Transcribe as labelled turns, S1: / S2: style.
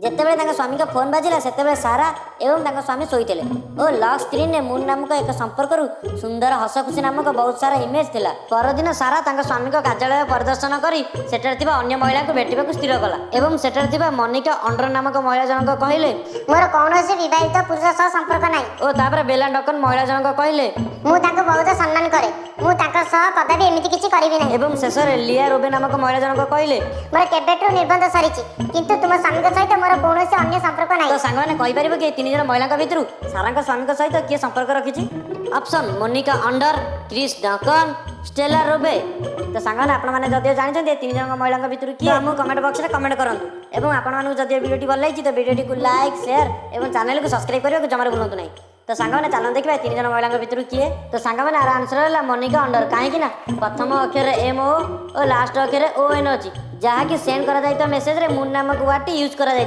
S1: ଯେତେବେଳେ ତାଙ୍କ ସ୍ୱାମୀଙ୍କ ଫୋନ୍ ବାଜିଲା, ସେତେବେଳେ ସାରା ଏବଂ ତାଙ୍କ ସ୍ୱାମୀ ଶୋଇଥିଲେ ଓ ଲକ୍ ସ୍କ୍ରିନ୍ରେ ମୁନ୍ ନାମକ ଏକ ସମ୍ପର୍କରୁ ସୁନ୍ଦର ହସ ଖୁସି ନାମକ ବହୁତ ସାରା ଇମେଜ୍ ଥିଲା। ପରଦିନ ସାରା ତାଙ୍କ ସ୍ୱାମୀଙ୍କ କାର୍ଯ୍ୟାଳୟ ପରିଦର୍ଶନ କରି ସେଠାରେ ଥିବା ଅନ୍ୟ ମହିଳାଙ୍କୁ ଭେଟିବାକୁ ସ୍ଥିର କଲା ଏବଂ ସେଠାରେ ଥିବା ମନିକା ଅଣ୍ଡର ନାମକ ମହିଳା ଜଣକ କହିଲେ,
S2: ମୋର କୌଣସି ବିବାହିତ ପୁରୁଷ ସହ ସମ୍ପର୍କ ନାହିଁ।
S1: ଓ ତାପରେ ବେଲା ଡକନ ମହିଳା ଜଣକ କହିଲେ,
S2: ମୁଁ ତାଙ୍କୁ ବହୁତ ସମ୍ମାନ କରେ, ମୁଁ ତାଙ୍କ ସହ କଦାପି ଏମିତି କିଛି କରିବି ନାହିଁ।
S1: ଏବଂ ଶେଷରେ ଲିଆ ରୋବେ ନାମକ ମହିଳା ଜଣକ କହିଲେ,
S2: ମୋର କେବେଠୁ ନିର୍ବନ୍ଧ ସରିଛି, କିନ୍ତୁ ତୁମ ସ୍ୱାମୀଙ୍କ ସହିତ ମୋର କୌଣସି ଅନ୍ୟ ସମ୍ପର୍କ
S1: ତ
S2: ନାହିଁ।
S1: ସାଙ୍ଗମାନେ, କହିପାରିବ କି ଏ ତିନି ଜଣ ମହିଳାଙ୍କ ଭିତରୁ ସାରାଙ୍କ ସ୍ୱାମୀଙ୍କ ସହିତ କିଏ ସମ୍ପର୍କ ରଖିଛି? ଅପସନ୍ ମୋନିକା ଅଣ୍ଡର, କ୍ରିସ୍ ଡକନ, ଷ୍ଟେଲା ରୋବେ। ତ ସାଙ୍ଗମାନେ, ଆପଣମାନେ ଯଦିଓ ଜାଣିଛନ୍ତି ଏ ତିନି ଜଣଙ୍କ ମହିଳାଙ୍କ ଭିତରୁ କିଏ, ଆମକୁ କମେଣ୍ଟ ବକ୍ସରେ କମେଣ୍ଟ କରନ୍ତୁ। ଏବଂ ଆପଣମାନଙ୍କୁ ଯଦି ଏ ଭିଡ଼ିଓଟି ଭଲ ଲାଗିଛି, ତ ଭିଡ଼ିଓଟିକୁ ଲାଇକ୍, ସେୟାର ଏବଂ ଚ୍ୟାନେଲକୁ ସବସ୍କ୍ରାଇବ୍ କରିବାକୁ ଜମାରୁ ଭୁଲନ୍ତୁ ନାହିଁ। ତ ସାଙ୍ଗମାନେ, ଚାଲନ୍ତୁ ଦେଖିବା ଏ ତିନି ଜଣ ମହିଳାଙ୍କ ଭିତରୁ କିଏ। ତ ସାଙ୍ଗମାନେ, ଆର ଆନ୍ସର ହେଲା ମନିକା ଅଣ୍ଡର, କାହିଁକି ନା ପ୍ରଥମ ଅକ୍ଷରରେ ଏମ୍ ଓ ଓ ଲାଷ୍ଟ ଅକ୍ଷରରେ ଓ ଏନ୍ ଅଛି, ଯାହାକି ସେଣ୍ଡ କରାଯାଇଥିବା ମେସେଜରେ ମୁନ୍ ନାମକ ୱାର୍ଡଟି ୟୁଜ୍ କରାଯାଇଛି।